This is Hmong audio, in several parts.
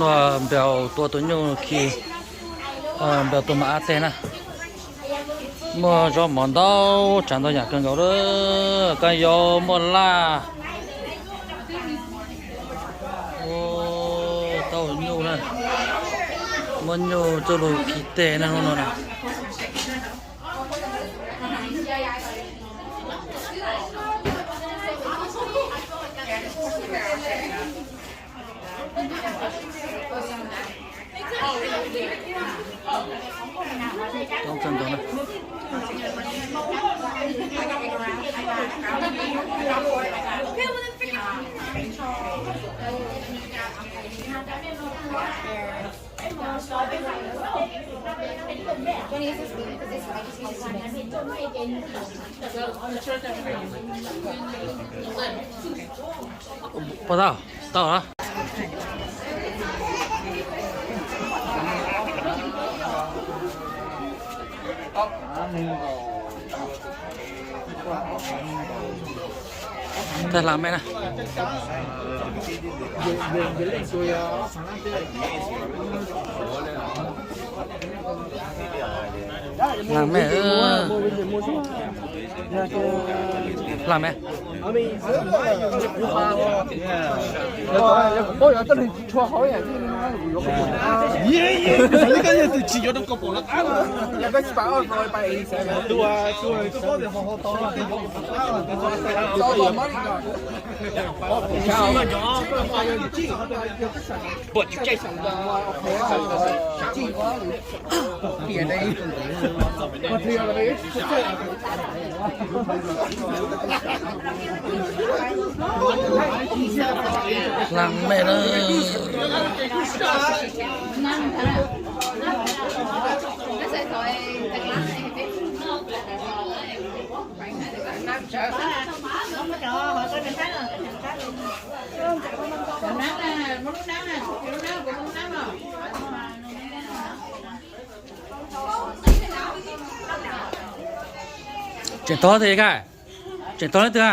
Npawg tua tus nyuj khi, npawg tua mas ab teg na. Muaj zaub mov ntau tsav ntau yam kawg nkaus lawm, kab yaub muaj laj. Taub hau nyuj na, muab nyuj coj lug khi teg na hnub no na. Pom tau, tau lawm. Tag hla me na. Hla me, hla me. Hla me na. Tseem tog tiag, tseem tog leej twg a?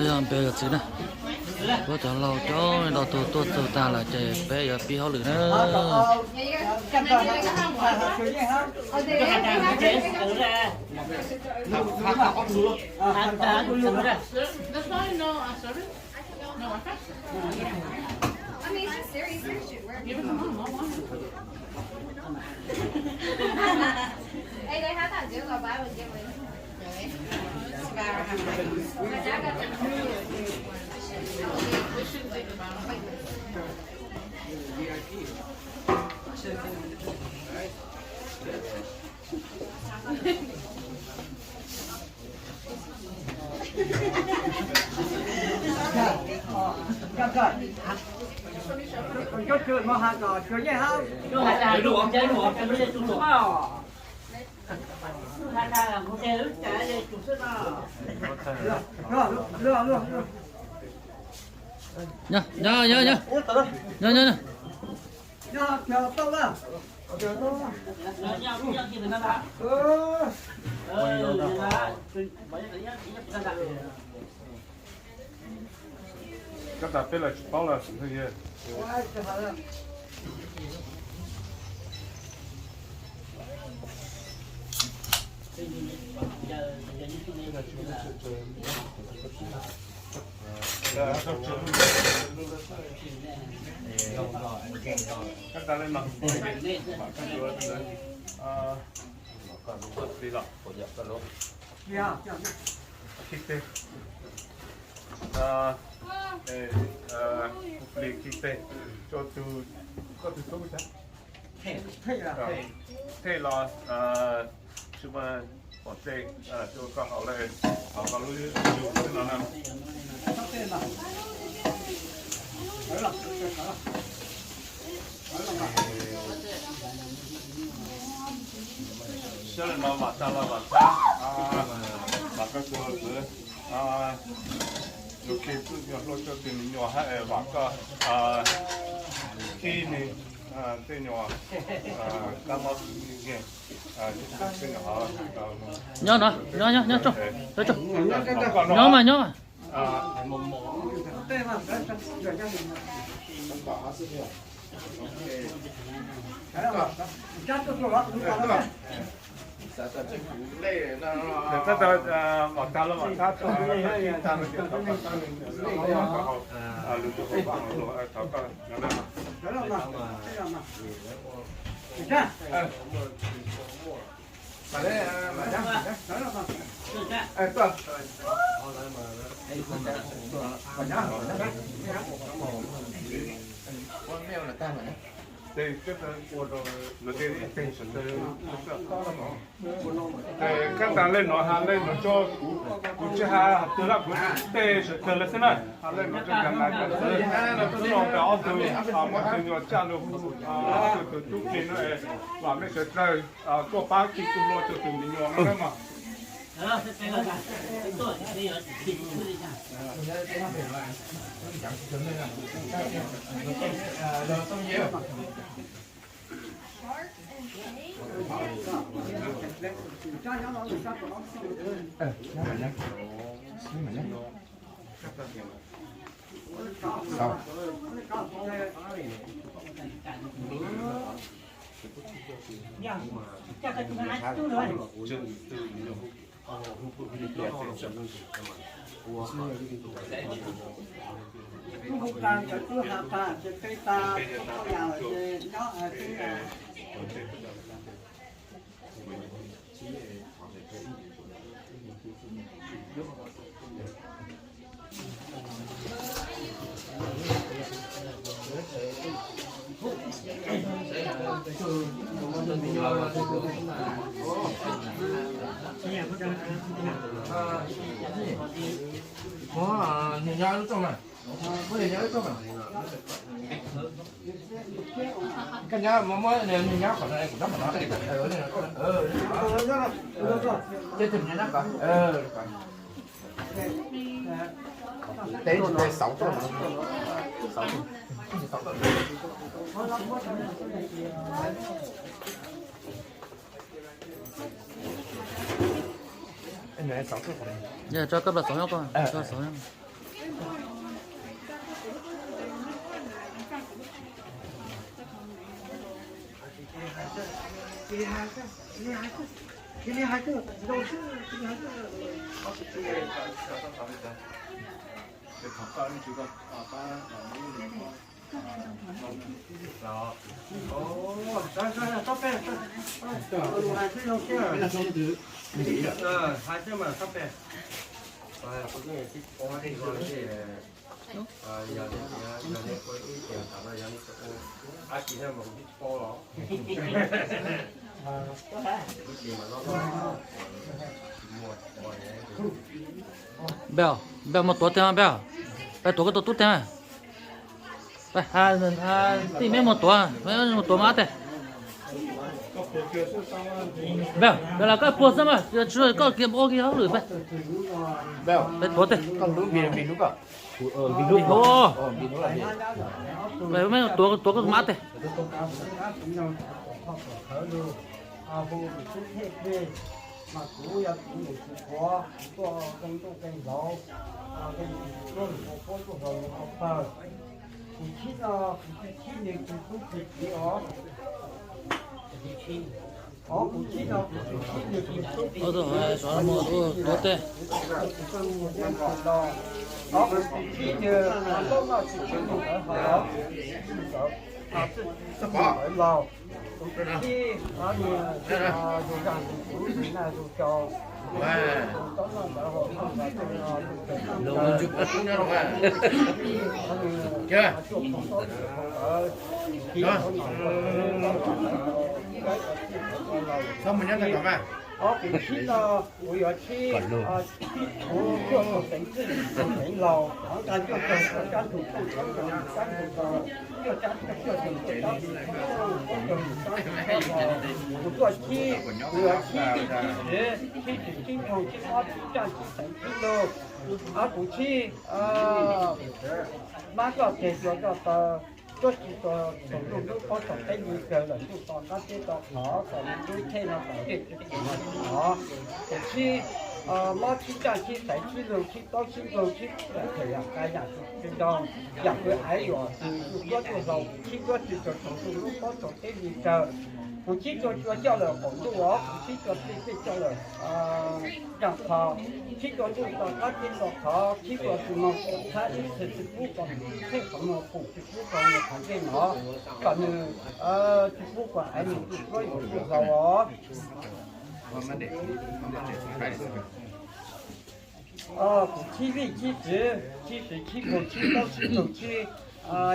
Yog npe yog txiv na, puab cov laug coob leej ntau tug tuaj txug tag lawm ces peb yuav pib hauj lwm na. Nyob, nyob, nyob, nyob. Nyob, nyob, nyob. Tab tas peb los tsis paub los xwb. Plis khi teg, koj tus tub cas? Thej los, tsis muaj pom tej, koj haus lawm, haus koj lub yug xwb no na. Coj li no vam tag los vam txhab, vam koj tus txwv, tus kheej txwj nyuag hlub coj tus me nyuam hab es vam koj khib nws tej nyuam kab mob nkeeg. Nyob no, nyob, nyob, nyob tso, nyob tso. Nyob mas, nyob mas. Tab tom vam tag los vam txhab, tag los ces thov koj, lus tus hauv vaj hauv lus thov koj. Kab tas lej nuav has lej nuav tso, kuv tsi has twg lawm, kuv teb sawv dlawg lawm xwb na, has lej nuav tso kab tas xwb. Xub no tas ob tug muab tus nyuas tsaj lug, ob tug tub ki no, vam mej sawv dlawg tuaj pab khi tug hluas rua tug me nyuam no mas. Koj nyob muab nws nyob qhov no, kuv nyob qhov no. Ces tus nyob qhov, teb tsis teb xauv tuaj, xauv tuaj, xauv tuaj. Yog tso koj plas xauv nyob koj, tso xauv nyob. Npej, npej mus tuav teg mas npej, peb tuav koj tus tub teg mas. Peb, tij meb mus tuav, meb mus tuav mas ab teg. Npej, npej los koj puag xwb mas, tsis koj kiag ua kiag hauj lwm peb. Peb tuav teg. Npej, meb tuav, tuav koj tus mas ab teg. Mas kuv yog kuv niam txiv qhuav, kuv tuaj zoo ntuj qee ntxauv, zoo ntuj qee ntxauv tuaj hluas hluas qhuav tuaj hluas hluas qhuav pawg. Kuv khib no, kuv tsis khib nws tus tub tus kiv os. Os, kuv khib no kuv tsis khib nws tus tub tus kiv, kuv khib nws tus tub tus kiv los. Os, kuv tsis khib nws, os, tub no tsis khib nws ntawd hos, tsis ntawd, tsis ntawd laus. Kuv tsis khib, os, nws, os, tus zaj tus tub tus naj tus cau, tus tob noj ntawd hos, tus ntawd tus cau, tus ntawd tus cau, tus ntawd tus cau, tus ntawd tus cau. Ob kuv tshib no kuv yuav tshib, kuv cuaj tus xeev txwj tus xeev laus, qhov nqa cuaj caug rau sab ntug tuj, cuaj caug rau sab ntug, cuaj caug rau cuaj caug rau sab ntug, cuaj caug rau sab ntug, kuv tuaj tshib, kuv yuav tshib vij tshib txwv, tshib txwv tshib nroog, tshib ob tshib ntsa tshib xeev tshib lug, ob kuv tshib mab koj teg cua koj taw, tuab tsi tua tsaus ntuj lub pob tsaus teb li kawg lawm ntuj to qab teb to qhov kom nws lub tsheb no kom ncej tsis pum no tsis hnov. Kuv tshib mob tshib ntsaj tshib xaiv tshib lug tshib taub tshib nkaug tshib yam phem yam qas yam tsis nrau yam kwv aiv yuam tug tsuj duab tsuj hlauv tshib duab tsi tsaus tsaus ntuj lub pob tsaus teb li kawg. Kuv tshib cua cua coj lawm qaum ntuj os, kuv tshib cua txij txij coj lawm nraag qho, tshib cua ntuj to qab teb to qhov, tshib cua tsis moog txhab ib txhia tsis pub kom tsheb qhov muag pum tsis pub kom nws qhov ntsej no, kom nws tsis pub kom aiv nws tsuj duab yuam tsuj hlauv os. Kuv tshib vij tshib txwv, tshib txwv tshib nkaug tshib taub tshib nkaug tshib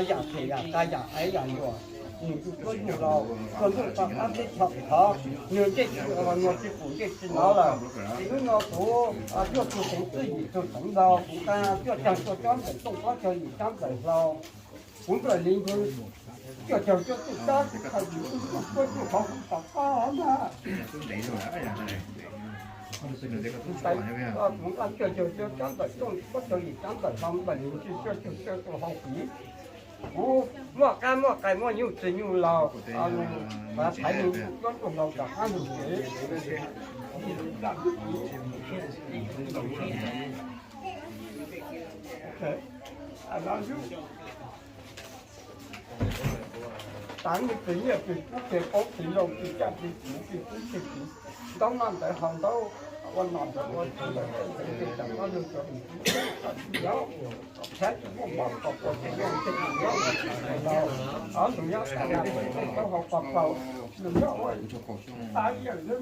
yam phem yam qas yam aiv yam yuam, nws tsuj duab tsuj hlauv, tsuj ntuj to qab teb to qhov, nws ncej tsis, nws tsis pum ncej tsis hnov lawm. Hnub no kuv cuaj tug xeev txwj yim tug xeev laug, kuv nqa cuaj caug cuaj tsob ntawm tooj, ob caug yim tsob ntawm hlau, kuv nplawm li ntawd, cuaj caug cuaj tug tsob tsis khaws yim tug tsuj duab tsuj hlauv kuv tom qab na. Kuv nqa cuaj caug cuaj tsob ntawm tooj, ob caug yim tsob ntawm hlau, nplawm li ntawd cuaj caug cuaj tug hau kiv. Kuv muaj qab muaj qais muaj nyuj txwg nyuj laug, thaiv nws tsuj duab tsuj hlauv tom qab nug kev. Tav nws tsis nyiaj tsis kub tsis qoob tsis loo tsis caj tsis txiv tsis kub tsis txiv, ntaub noj ntawd haus ntaub, ua nom ntawd ua tswv ntawd tej ntawd ces tam no nws cov nws tsis nyob, thaib tsis muaj mob kom puas tsis muaj ntsej nws nyob los tsis hais los, ob nws nyob tas tas nws taub hau qos paus, nws nyob ua tas yawm xwb.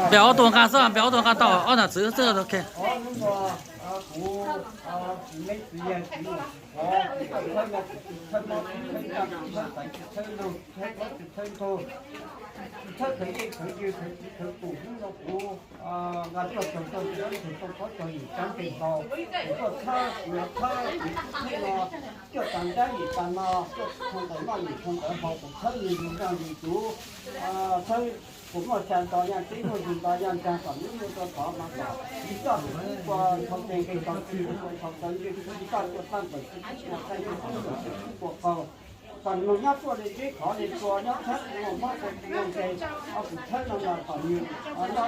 Npe ob tug nqa xwb, npe ob tug nqa tau ob nam txwv xwb, ok. Nqa tuaj txog txog txog txog txog yim tsaab tes nkaus, tuaj txhawb, yuav txhawb yim txhawb no, tuaj tas nraab yim tas no, tuaj txhua ntawm noj yim txhua ntawm haus, kuv txhawb yus yus nraag yus cuv, txhawb kuv muaj xya nto yaaj teb, muaj yug nto yaaj nraag, kom nub nub rua tod mas kom yus coj tus kub ua nthau tes nqes tau txug, ua nthau taw ntsej kub coj tuaj taab npawm kub ua taab ntsej kub npawm kub ua qaug. Kom nws moog nyob tuaj le zeb khov le tsua, nyob txhawb kuv moog mob ua txug ua nqe, kuv txhawb no los kom nws nyob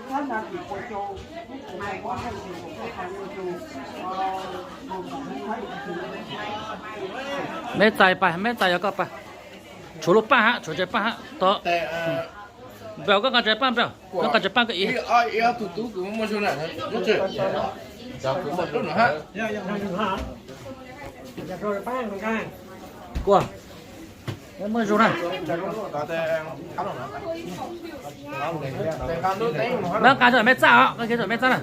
thab na tim pua cau, kuv moog mob ua txug ua qau ua txug. Meb txais pais, meb txais yog koj pais. Tshuav lub paaj hab, tshuav tsev paaj hab tod. Nplaum koj nqa tsev paaj, nplaum koj nqa tsev paaj koj ib. Kua, muaj zoo na. Meb nqa rua meb txaj os, nqa rua meb txaj na.